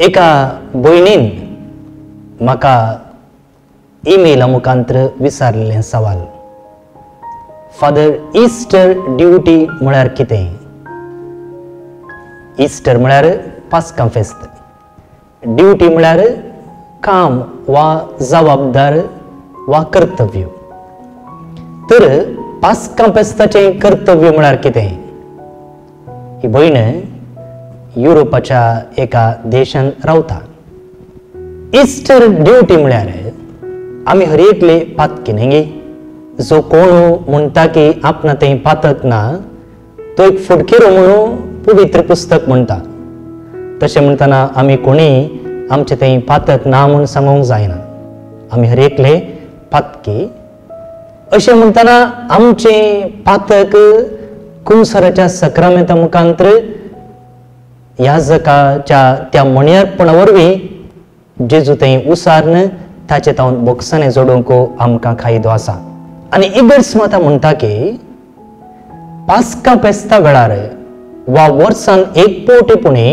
एका भयणीन म्हाका ईमेला मुखांत्र विचारलें सवाल, फादर इस्टर ड्युटी म्हळ्यार कितें? इस्टर म्हळ्यार पास्कां फेस्त, ड्युटी म्हळ्यार काम वा जबाबदार वा कर्तव्य. तर पास्कां फेस्ताचें कर्तव्य म्हळ्यार कितें? ही भयण युरोपाच्या एका देशांत रावता. इस्टर ड्युटी म्हळ्यार आमी हर एकले पातकी न्ही, जो कोण म्हणटा की आपणा थंय पातक ना तो एक फुडकेरो म्हणून पवित्र पुस्तक म्हणटा. तशें म्हणटना आमी कोणीय आमचे थंय पातक ना म्हूण सांगूंक जायना. आमी हर एकले पातकी. अशें म्हणटना आमचें पातक कुमसराच्या सक्रामेंता मुखांत्र याजकाच्या त्या मणयारपणा वरवीं जेजू थंय उसार्न ताचे तावन बोक्सांनी जोडूंक आमकां कायदो आसा. आनी इगर्ज माता म्हणटा की पास्का फेस्ता वेळार वा वर्सान एक पवटी पुणी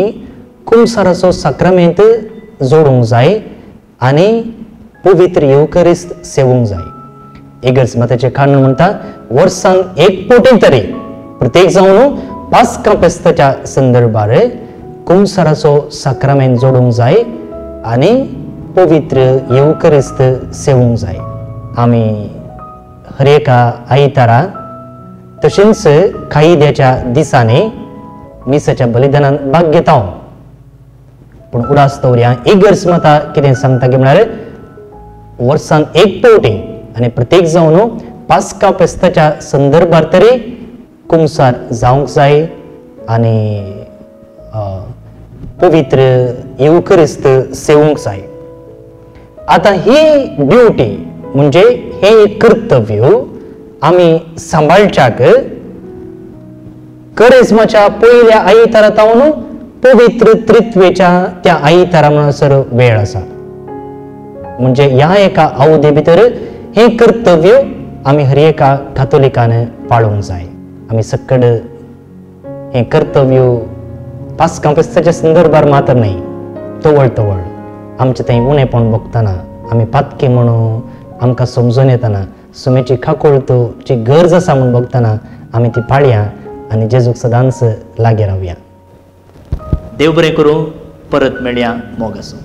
कुमसाराचो साक्रामेंत जोडूंक जाय आनी पवित्र येवकरिस्त सेवूंक जाय. इगर्ज माताचें कारण म्हणटा वर्सान एक पवटी तरी प्रत्येक जावन पास्का फेस्ताच्या संदर्भार कुमसाराचो साक्रामेंत जोडूंक जाय आनी पवित्र येवकरिस्त सेवूंक जाय. आमी हर एका आयतारा तशेंच कायद्याच्या दिसांनी मिसाच्या बलिदानान भाग घेता. पूण उडास दवरया, इगर्ज माता कितें सांगता की म्हळ्यार वर्सान एक पवटी आनी प्रत्येक जावन पास्का फेस्ताच्या संदर्भार तरी कुमसार जावंक जाय आनी पवित्र येवकरिस्त सेवूंक जाय. आतां ही ड्युटी म्हणजे हें एक कर्तव्य आमी सांबाळच्याक करेज्माच्या पयल्या आयतारा तावन पवित्र त्रित्वेच्या त्या आयतारा म्हणसर वेळ आसा. म्हणजे ह्या एका अवधी भितर हें कर्तव्य आमी हर एका कातोलिकान पाळूंक जाय. आमी सकड हें कर्तव्य पास्कां फेस्ताच्या संदर्भार मात्र न्हय, तवळ तवळ आमचें थंय उणेपण भोगतना आमी पातकी म्हणून आमकां समजून येतना सुमेची खाकोळची गरज आसा म्हूण भोगतना आमी ती पाळया आनी जेजूक सदांच लागीं रावया. देव बरें करूं, परत मेळया, मोग आसूं.